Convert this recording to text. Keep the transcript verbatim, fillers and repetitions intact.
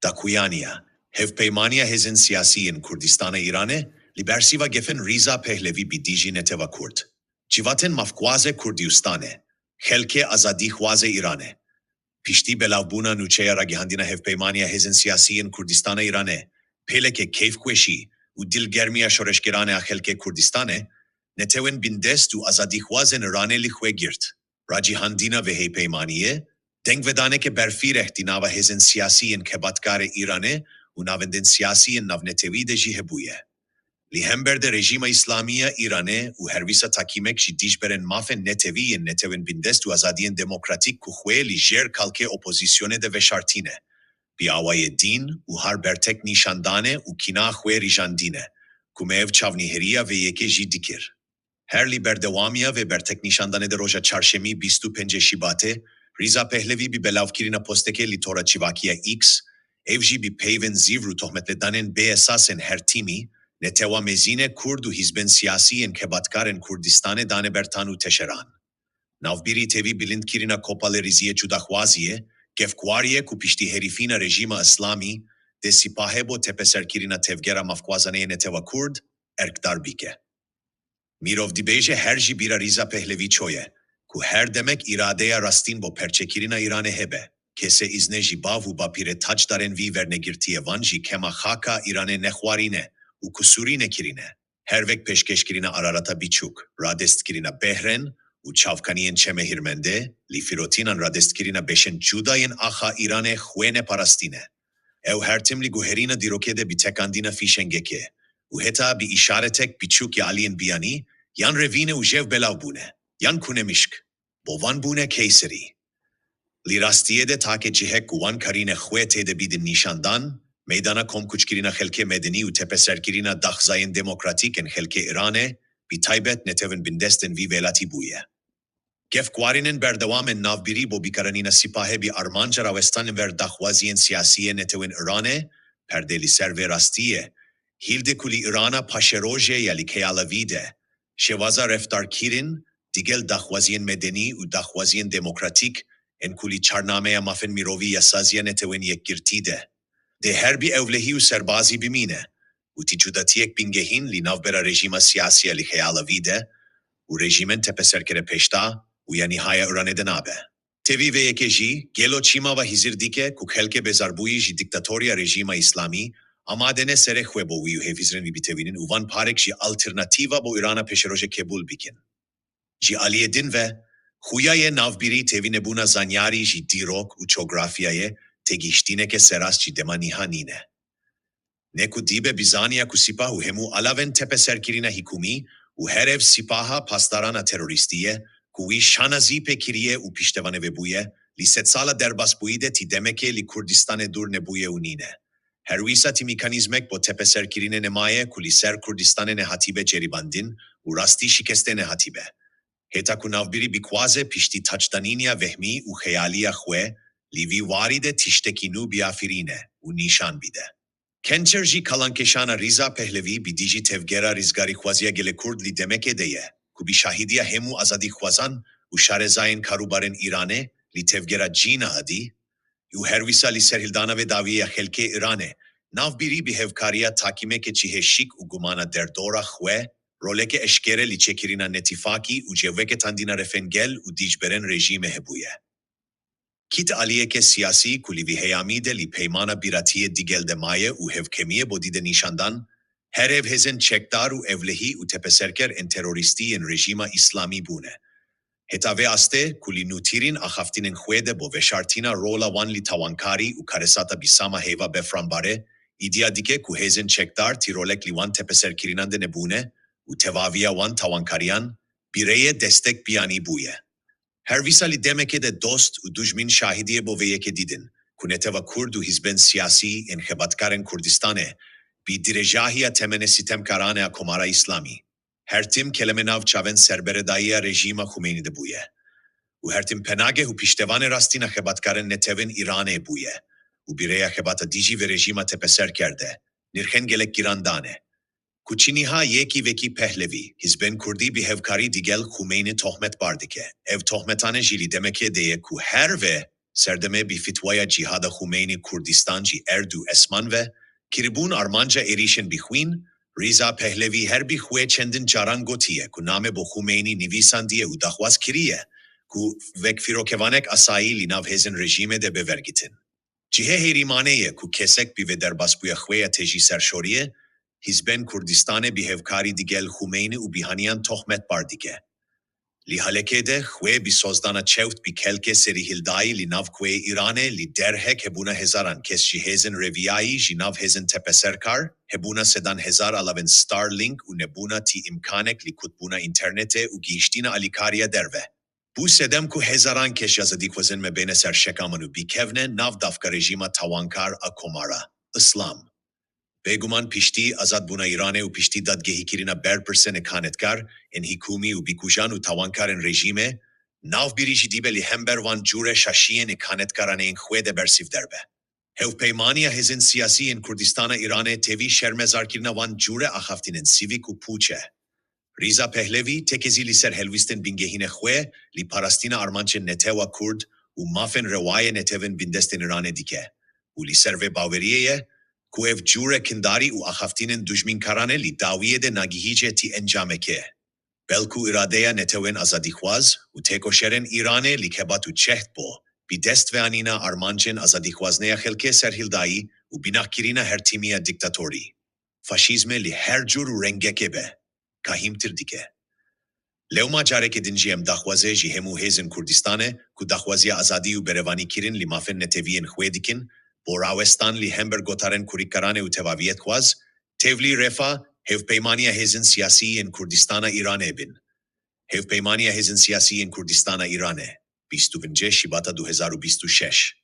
Dakuyaniya, Hevpeymaniya Hêzên Siyasî yên Kurdistana Îranê li bersîva gefên Rîza Pehlevî bi dijî Neteva Kurd, Civatên Mafxwazê Kurdîstanê, Xelkê Azadîxwazê Îranê, piştî belavbûna nûçeya ragihandina Hevpeymaniya Hêzên Siyasî yên Kurdistana Îranê, pêleke keyfxweşî û dilgermiya şoreşgeran a xelkê Kurdistanê, netewên bindest û azadîxwazên Îranê li xwe girt. Ragihandina vê hevpeymaniyê, dengvedaneke berfireh di nava hêzên siyasî yên xebatkarê Îranê û navendên siyasî yên navnetewî de jî hebûye. Li hember de rejîma Îslamî ya Îranê û herwisa takîmek ji dijberên mafên netewî yên netewên bindest û azadiyên demokratîk ku xwe li jêr kalkê opozîsyonê de veşartîne, bi awayê dîn û har bertek nîşandanê û kîna xwe rijandîne, ku me ev çavnihêriya vê yekê jî dikir. Her li berdewamiya vê berteknîşandanê de roja çarşemî bîst û pêncê Şîbatê, Rîza Pehlevî bi belavkirina postekê li tora çivakiya X, ev jî bi peyvên zîvr û tohmetlêdanên bê esas ên her tîmî, netewa mezîn e Kurd û hîzbên siyasî yên xebatkarên Kurdistanê dane ber tan û teşeran. Navbîrî tevî bilindkirina kopalêrîziyê cudaxwaziyê, kevkwariyê ku piştî herîfîna rejîma Îslamî de sipahê bo tepeserkirina tevgera mafxwazanê yê netewa Kurd erkdar bike. Mirov dibêje her ji bîra Rîza Pehlevî çoye, ku her demek îradeya rastîn bo perçekirina Îranê hebe, kesê îzne ji bav û bapîrê taçdarên vî wernegirtiye van jî kema xaka Îranê nexwarîne û kusurî nekirîne. Her wek pêşkêşkirina Ararata Biçûk, radestkirina Behrên û çavkaniyên Çemê Hîrmendê, li firotînan radestkirina beşên cuda yên axa Îranê xwe neparastîne. Ew her tim li guherîna dîrokê de bi tekandina fîşengekê û heta bi îşaretek biçûk ya aliyên biyanî, yan revîne û jev belav bûne, yan kunemişk, bo wan bûne keyserî. Li rastiyê de take cihek ku wan karîne xwe tê de bidin nîşandan, meydana komkuçkirina xelkê medenî û tepeserkirina daxwaziyên demokratîk ên xelkê Îranê, bi taybet netewên bindest ên vî welatî bûye. Kevkwarînên berdewam ên navbîrî bo bikaranîna sipahê bi armanca rawestan li ber daxwaziyên siyasî yê netewên Îranê, perdê li ser vê rastiyê hîl de ku li Îrana paşerojê ya li xeyalevî de, şêwaza reftarkirin digel daxwaziyên medenî û daxwaziyên demokratîk ên ku li çarnameya mafên mirovî ya Saziya Netewên Yekgirtî de, dê her bi ewlehî û serbazî bimîne û tî cudatiyek bingehîn li navbera rejîma siyasî ya li xeyalevî de û rejîmên tepeserkere pêşta û ya nîhaya Îranê de nabe. Tevî vê yekê jî, gelo çima va hizir dike ku xelkê bezarbûyî ji dîktatoriya rejîma Îslamî amade ne serê xwe bo wî û hevhizrên wî bitewînin û van parek ji alternatîva bo Îrana pêşerojê qebûl bikin? Ji aliyê din ve, xuya yê navbîrî tevî nebûna zanyarî ji dîrok û cografyayê têgihiştîneke serast ji dema nîha nîne. Ne ku dîbe bizaniya ku sipah û hemû alavên tepeserkirina hikûmî û herev sipaha pasdaran a terorîstî ye, ku wî şanazî pê kiriye û piştevanê vê bûye, li sedsala derbasbûyî de tî demekê li Kurdistanê dûr nebûye û nîne. Herwisa tî mekanîzmek bo tepeserkirinê nemaye ku li ser Kurdistanê nehatibe ceribandin û rastî şikestê nehatibe. Heta ku navbîrî bixwaze piştî taçdanîniya vehmî û xeyaliya xwe, li vî warî de tiştekî nû biafirîne û nîşan bide. Kençer jî kalankêşana Rîza Pehlevî bi dijî tevgera rizgarîxwaziya gelê Kurd li demekê de ye, ku bi şahîdiya hemû azadîxwazan û şarezayên karûbarên Îranê li tevgera cîna adî û herwisa li serhildana vê dawiyê ya xelkê Îranê, navbîrî bi hevkariya takîmeke cihê şik û gumana derdora xwe, roleke eşkere li çêkirina netîfakî û ceveketandina refên gel û dijberên rejîmê hebûye. Kît aliyeke siyasî ku li vî heyamî de li peymana bîratiyê digel de maye û hevkemiyê bo dî de nîşan dan, her ev hêzên çekdar û ewlehî û tepeserker ên terorîstî yên rejîma Îslamî bûne. Heta vê astê ku li nûtîrîn axaftinên xwe de bo veşartina rola wan li tawankarî û karesata bi sama heyva befranbarê, îdia dike ku hêzên çekdar tî rolek li wan tepeserkirinan de nebûne û tevaviya wan tawankariyan bi rêyê destek biyanî bûye. Herwisa li demekê de dost û dujmin şahidiyê bo vê yekê didin, ku neteva Kurd û hizbên siyasî ên xebatkarên Kurdistanê, bi dirêjahiya temenê sitemkaranê a Komara Îslamî, her tim keleme nav çavên serberedayiya rejîma Xumeynî de bûye. Û her tim penageh û piştevanê rastîna xebatkarên netewên Îranê bûye. Û bi rêya xebata dijî vê rejîma tepeser kerde, nirxên gelek giran dane. Ku çi niha yekî vekî Pehlevî, hizbên Kurdî bi hevkarî digel Xumeynî tohmetbar dike. Ev tohmetane jî li demekê de ye ku her ve Serdemê bi fitwaya Cîhada Xumeynî Kurdistan jî erd û esman ve kiribûn armanca êrîşên bi xwîn, Rîza Pehlevî her bi xwe çendin caran gotiye ku name bo Xumeynî nivîsandiye û daxwaz kiriye ku wek firokevanek asayî li nav hêzên rejîmê de be vergitin. Cihê hêrîmanê ye ku kesek bi vê derbasbûya xwe ya tejî serşoriyê, hîzbên Kurdistanê bi hevkarî digel Xumeynî û bihaniyan tohmetbar dike. Li halekê de xwe bi sozdana çewt bi kelkê serî hildayî li nav kuweyê Îranê li derhek hebûna hezaran kes ji hêzên reviyayî ji nav hêzên tepeserkar, hebûna sedan hezar alavên Starlink û nebûna tî îmkanek li kutbûna înternetê û gihiştina alîkariya derve. Bû sedem ku hezaran kes ji azadîxwazên me bêne ser şekaman û bikevne nav davka rejîma tawankar a Komara Îslam. Bêguman piştî azadbûna Îranê û piştî dadgehîkirina berpirsên îkanetkar ên hikûmî û bikujan û tawankarên rejîmê, navbîrî jî dîbe li hember van cûre şaşiyên îkanetkaranê yên xwe de bersîvder be. Hevpeymaniya hêzên siyasî yên Kurdistana Îranê tevî şermezarkirina van cûre axaftinên sivîk û pûç e. Rîza Pehlevî tekezî li ser helwîstên bingehînê xwe li parastina armancên netewa Kurd û mafên rewayê netewên bindestên Îranê dike û li ser vê baweriyê ye ku ev cûre kindarî û axaftinên dujmînkaranê li dawiyê de nagihîce tî encamekê. Belku îradeya netewên azadîxwaz û têkoşerên Îranê li kebat û çeht bo, bi dest veanîna armancên azadîxwazneya xelkê serhildayî û binaxkirina hertîmiya dîktatorî, faşîzmê li her cûr û rengekê be, kahîmtir dike. Lewma careke din jî em daxwazê ji hemû hêzên Kurdistanê ku daxwaziya azadî û berevanîkirin li mafên netewî yên xwe dikin, bo rawestan li hember gotarên kurikaranê û tevaviyetxwaz, tevlî refa hevpeymaniya hêzên siyasî yên Kurdistana Îranê bin. Hevpeymaniya Hêzên Siyasî yên Kurdistana Îranê, bîst û pêncê Şibata du hezar û bîst û şeş.